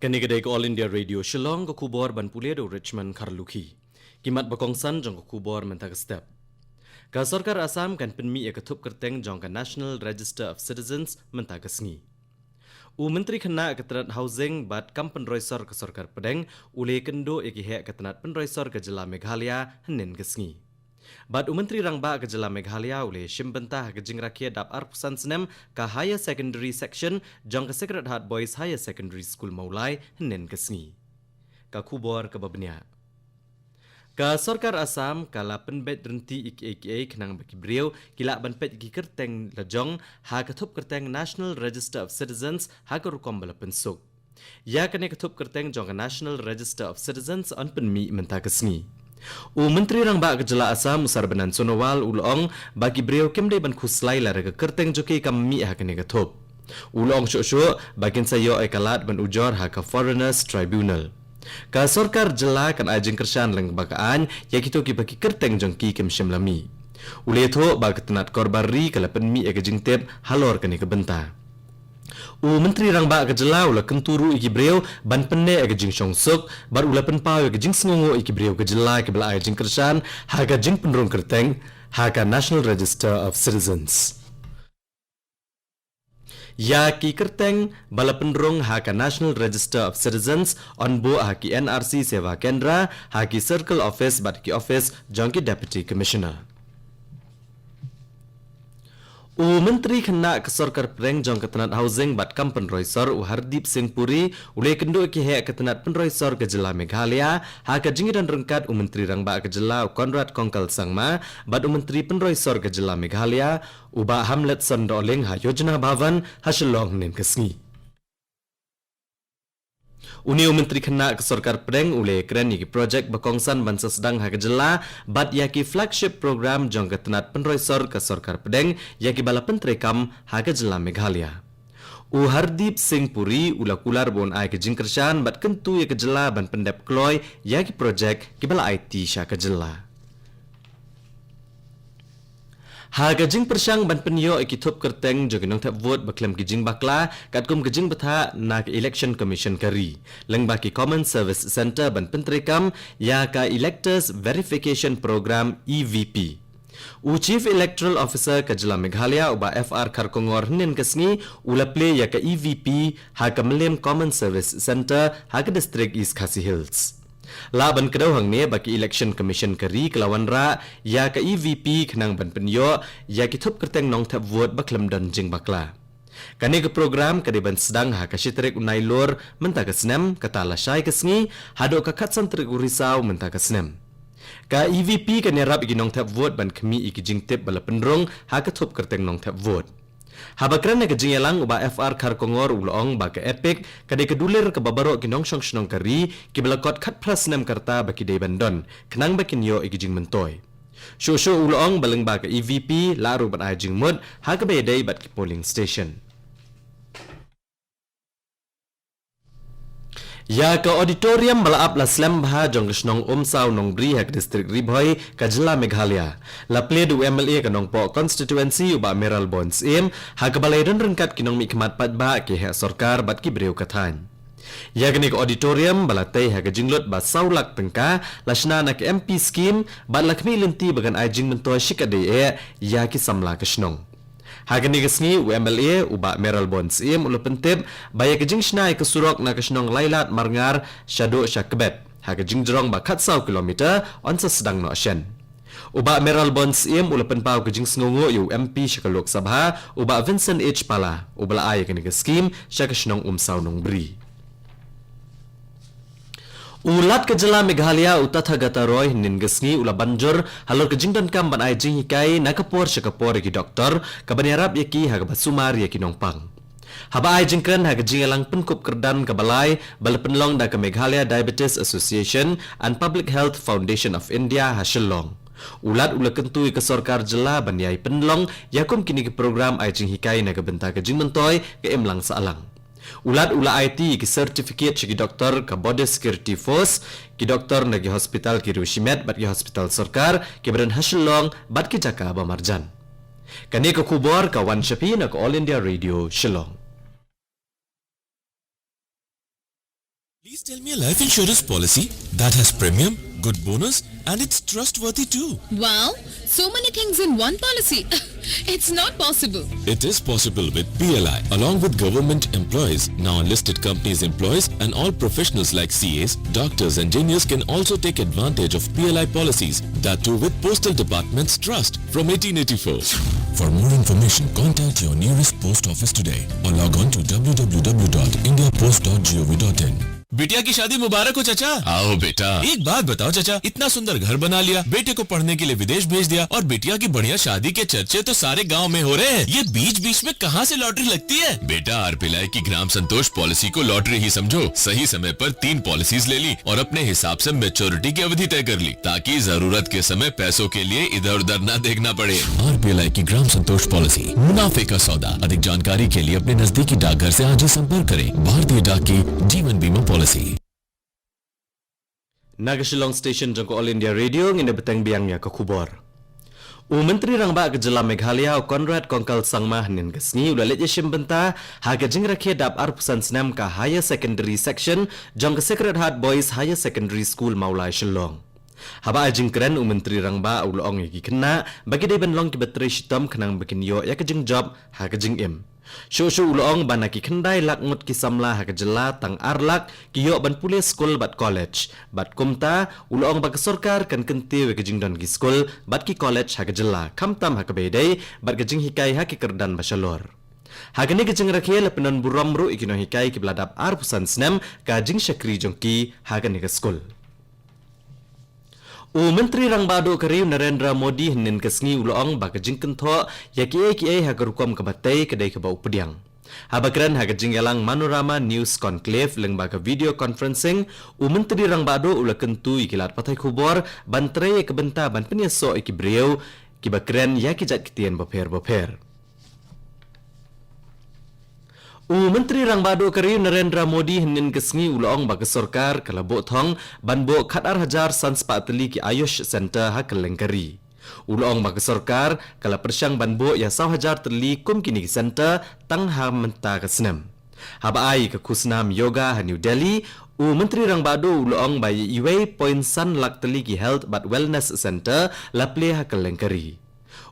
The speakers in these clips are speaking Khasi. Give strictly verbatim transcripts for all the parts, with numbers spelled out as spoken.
Kane ka dei ka All India Radio Shillong, ka khubor ban pule da u Richmond Kharlukhi. Ki mat ba kongsan jong ka khubor mynta ka step. Ka sorkar Assam kan pynmih ïa ka thup kyrteng jong ka National Register of Citizens mynta ka sngi. U Myntri Khynnah ka tnat Housing bad Kam Pynroi Sor ka sorkar pdeng u la ïakynduh ïa ki heh ka tnat pynroi sor ka jylla Meghalaya hynnin ka sngi. Bad u Myntri Rangbah ka jylla Meghalaya u la ïashim bynta ha ka jingrakhe dap arphew san snem ka Higher Secondary Section jong ka Sacred Heart Boys Higher Secondary School Mawlai hynnin ka sngi. Ka khubor kaba bniah. Ka sorkar Assam ka la pynbeit ryntih ïa kiei kiei khnang ba ki briew ki lah ban peit ïa ki kyrteng la jong ha ka thup kyrteng National Register of Citizens ha ka rukom ba la pynsuk. Ïa kane ka thup kyrteng jong ka National Register of Citizens yn pynmih mynta ka sngi. U Myntri Rangbah ka jylla Assam u Sarbanan Sonowal u la ong ba ki briew kim dei ban khuslai lada ka kyrteng jong ki kam mih ha kane ka thup. U la ong shuh shuh ba kin sa ïoh ïa ka lad ban ujor ha ka Foreigners Tribunal. Ka sorkar jylla kan ai jingkyrshan lyngba ka aiñ ïa kito kiba ki kyrteng jong ki kim shym la mih. U la ïathuh ba ka tnat Korbar Ri ka la pynmih ïa ka jingtip halor kane ka bynta. U Myntri Rangbah ka jylla u la kyntu ruh ïa ki briew ban pynneh ïa ka jingshongsuk bad u la pynpaw ïa ka jingsngewnguh ïa ki briew ka jylla kiba la ai jingkyrshan ha ka jingpynrung kyrteng ha ka National Register of Citizens. Ïa ki kyrteng ba la pynrung ha ka National Register of Citizens yn buh ha ki N R C Seva Kendra, ha ki Circle Office bad ki office jong ki Deputy Commissioner. U Myntri Khynnah ka sorkar pdeng jong ka tnat Housing bad Kam Pynroi Sor u Hardeep Singh Puri u la ïakynduh ïa ki heh ka tnat pynroi sor ka jylla Meghalaya ha ka jingïadon ryngkat u Myntri Rangbah ka jylla u Conrad Kongkal Sangma bad u Myntri Pynroi Sor ka jylla Meghalaya u Bah Hamletson Dohling ha Yojana Bhavan ha Shillong hynnin ka sngi. Une u Myntri Khynnah ka sorkar pdeng u la ïakren ïa ki projek ba kongsan ban sa sdang ha ka jylla bad ïa ki flagship program jong ka tnat pynroi sor ka sorkar pdeng ïa kiba la pyntreikam ha ka jylla Meghalaya. U Hardeep Singh Puri u la kular ba un ai ka jingkyrshan bad kyntu ïa ka jylla ban pyndep kloi ïa ki projek kiba la aiti sha ka jylla. Ha ka jingpyrshang ban pynïoh ïa ki thup kyrteng jong ki nongthep vote ba khlem ki jingbakla, katkum ka jingbthah na ka Election Commission ka ri, lyngba ki Common Service Centre ban pyntreikam ïa ka Electors Verification Programme, E V P. U Chief Electoral Officer ka jylla Meghalaya u Bah F R Kharkongor hynnin ka sngi u la plie ïa ka E V P ha ka Mylliem Common Service Centre ha ka District East Khasi Hills. Lah ban kdew hangne ba ka Election Commission ka ri ka la wanrah ïa ka E V P khnang ban pynïoh ïa ki thup kyrteng nongthep vote ba khlem don jingbakla. Kane ka program ka dei ban sdang ha ka shi tarik u Nailur mynta ka snem, kata lashai ka sngi, haduh ka khatsan tarik u Risaw mynta ka snem. Ka E V P kan ïarap ïa ki nongthep vote ban khmih ïa ki jingtip ba la pynrung ha ka thup kyrteng nongthep vote. Haba kren ha ka jingïalang u Bah F R Kharkongor u la ong ba ka EPIC ka dei ka dulir kaba baroh ki nongshong shnong ka ri kiba la kot khatphra snem ka rta ba ki dei ban don, khnang ba kin ïoh ïa ki jingmyntoi. Shuh shuh u la ong ba lyngba ka E V P lah ruh ban ai jingmut ha kaba ïadei bad ki polling station. Ïa ka auditorium ba la ap la slem bha jong ka shnong Umsaw Nongbri ha ka district Ri Bhoi ka jylla Meghalaya la plie da u M L A ka Nongpoh constituency u Bah Mayralborn Syiem ha kaba la ïadon ryngkat ki nongmihkhmat paidbah, ki heh sorkar bad ki briew ka thaiñ. Ïa kane ka auditorium ba la tei ha ka jinglut ba saw lak tyngka la shna na ka M P scheme bad la khmih lynti ba kan ai jingmyntoi shikatdei eh ïa ki samla ka shnong. Ha kane ka sngi u M L A u Bah Mayralborn Syiem u la pyntip ba ïa ka jingshna ïa ka surok na ka shnong Lailad Marngar shaduh sha Kbet ha ka jingjrong ba khatsaw kilometer yn sa sdang noh shen. U Bah Mayralborn Syiem u la pynpaw ka jingsngewnguh ïa u M P sha ka Lok Sabha u Bah Vincent H Pala uba la ai ïa kane ka scheme sha ka shnong Umsaw Nongbri. U Lat ka jylla Meghalaya u Tathagata Roy hynnin ka sngi u la ban jur halor ka jingdonkam ban ai jinghikai na ka por sha ka por ïa ki doktor kaban ïarap ïa ki ha kaba sumar ïa ki nongpang. Haba ai jingkren ha ka jingïalang pynkup kyrdan kaba lai ba la pynlong da ka Meghalaya Diabetes Association and Public Health Foundation of India ha Shillong, u Lat u la kyntu ïa ka sorkar jylla ban ïai pynlong ïa kum kine ki program ai jinghikai na ka bynta ka jingmyntoi ka imlang sahlang. U Lat u la aiti ïa ki certificate sha ki doktor ka Border Security Force, ki doktor na ki hospital ki riewshimet bad ki hospital sorkar kiba don ha Shillong bad ki jaka ba marjan. Kane ka khubor ka wan sha phi na ka All India Radio Shillong. Please tell me a life insurance policy that has premium, good bonus, and it's trustworthy too. Wow, so many things in one policy. It's not possible. It is possible with P L I, along with government employees. Now listed companies' employees and all professionals like C As, doctors, engineers can also take advantage of P L I policies. That too with Postal Department's trust from eighteen eighty-four. For more information, contact your nearest post office today or log on to w w w dot india post dot gov dot in. बिटिया की शादी मुबारक हो चाचा। आओ बेटा। एक बात बताओ चाचा, इतना सुंदर घर बना लिया, बेटे को पढ़ने के लिए विदेश भेज दिया और बिटिया की बढ़िया शादी के चर्चे तो सारे गांव में हो रहे हैं। ये बीच बीच में कहाँ से लॉटरी लगती है? बेटा, आरपीएलआई की ग्राम संतोष पॉलिसी को लॉटरी ही समझो। सही समय पर तीन पॉलिसीज ले ली और अपने हिसाब से मैच्योरिटी की अवधि तय कर ली, ताकि जरूरत के समय पैसों के लिए इधर उधर ना देखना पड़े। आरपीएलआई की ग्राम संतोष पॉलिसी, मुनाफे का सौदा। अधिक जानकारी के लिए अपने नजदीकी डाकघर से आज ही संपर्क करें। भारतीय डाक की जीवन बीमा पॉलिसी। Na ka Shillong Station jong ka All India Radio, ngin da bteng biang ïa ka khubor. U Myntri Rangbah ka Jylla Meghalaya, u Conrad Kongkal Sangma, hynnin ka sngi u la leit ïashim bynta ha ka jingrakhe dap arphew san snem ka Higher Secondary Section jong ka Sacred Heart Boys Higher Secondary School, Mawlai, Shillong. Haba ai jingkren, u Myntri Rangbah u la ong ïa ki khynnah ba ki dei ban long kiba trei shitom khnang ba kin ïoh ïa ka jingjop ha ka jingim. Shuh shuh u la ong ba na ki khyndai lak ngut ki samla ha ka jylla, tang ar lak ki ïoh ban pule skul bad college. Bad kumta, u la ong ba ka sorkar kan kyntiew ïa ka jingdon ki skul bad ki college ha ka jylla, khamtam ha kaba ïadei bad ka jinghikai ha ki kyrdan ba shalor. Ha kane ka jingrakhe la pyndon burom ruh ïa ki nonghikai kiba la dap arphew san snem ka jingshakri jong ki ha kane ka skul. U Myntri Rangbah Duh ka Ri, u Narendra Modi, hynnin ka sngi u la ong ba ka jingkynthoh ïa kiei kiei ha ka rukom kaba tei ka dei kaba u pdiang. Haba kren ha ka jingïalang Manorama News Conclave lyngba ka video conferencing, u Myntri Rangbah Duh u la kyntu ïa ki lad pathai khubor ban trei ïa ka bynta ban pynïasoh ïa ki briew kiba kren ïa ki jait ktien bapher bapher. U Myntri Rangbah Duh ka Ri, u Narendra Modi, hynnin ka sngi u la ong ba ka sorkar ka la buh thong ban buh khatar hajar san spah tylli ki Ayush Centre ha kylleng ka ri. U la ong ba ka sorkar ka la pyrshang ban buh ïa saw hajar tylli kum kine ki centre tang ha mynta ka snem. Haba ai ka khusnam yoga ha New Delhi, u Myntri Rangbah Duh u la ong ba ïa uwei point san lak tylli ki health bad wellness centre la plie ha kylleng ka ri.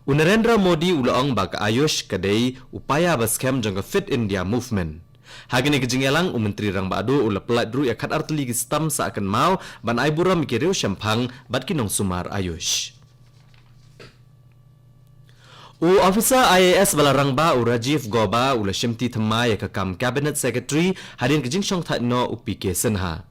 U Narendra Modi u la ong ba ka Ayush ka dei u paia ba skhem jong ka Fit India Movement. Ha kane ka jingïalang, u Myntri Rangbah Duh u la pyllait ruh ïa khatar tylli ki stamp sah kynmaw ban ai burom ïa ki riewshemphang bad ki nongsumar Ayush. U officer I A S ba la rangbah, u Rajiv Gauba, u la shimti thymmai ïa ka kam Cabinet Secretary hadien ka jingshongthait noh u P K Sinha.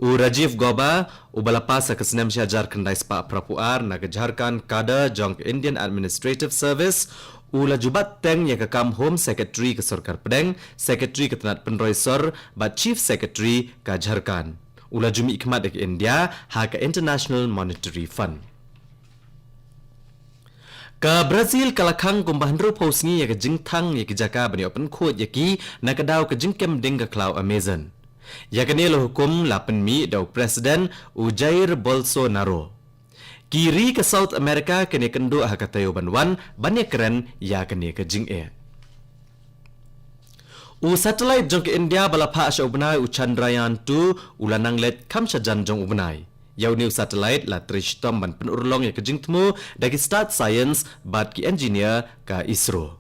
U Rajiv Gauba, uba la pass ha ka snem shi hajar khyndai spah phra phew ar na ka Jharkhand cadre jong ka Indian Administrative Service, u la ju bat teng ïa ka kam Home Secretary ka Sorkar Pdeng, Secretary ka Tnad Pynroi Sor bad Chief Secretary ka Jharkhand. U la ju mihkhmat ïa ka India ha ka International Monetary Fund. Ka Brazil ka la khang kumba hynriewphew sngi ïa ka jingthang ïa ki jaka ban ïoh pynkhuid ïa ki na ka daw ka jingkem ding ka khlaw Amazon. Ïa kane la hukum la pynmih da u President u Jair Bolsonaro. Ki ri ka South America kin ïakynduh ha ka taïew ban wan ban ïakren ïa kane ka jingeh. U satellite jong ka India ba la phah sha u bnai, u Chandrayaan two, u la nang leit kham shajan jong u bnai. Ïa une u satellite la trei shitom ban pynurlong ïa ka jingthmu da ki stad science bad ki engineer ka ISRO.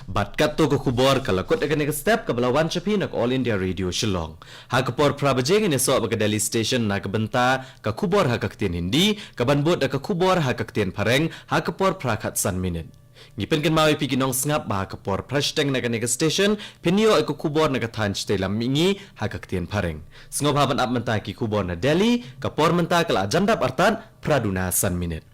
Bad katto ka khubor ka la kut ha kane ka step kaba la wan sha phi na ka All India Radio Shillong. Ha ka por phra baje ngin ïasoh bad ka Delhi Station na ka bynta ka khubor ha ka ktien Hindi, kaban bud da ka khubor ha ka ktien Phareng ha ka por phra khatsan minit. Ngi pynkynmaw ïa phi ki nongsngap ba ha ka por phra shiteng na kane ka station phin ïoh ïa ka khubor na ka thaiñ shatei lam mihngi ha ka ktien Phareng. Sngewbha ban ap mynta ki khubor na Delhi, ka por mynta ka la jan dap artat phra duna san minit.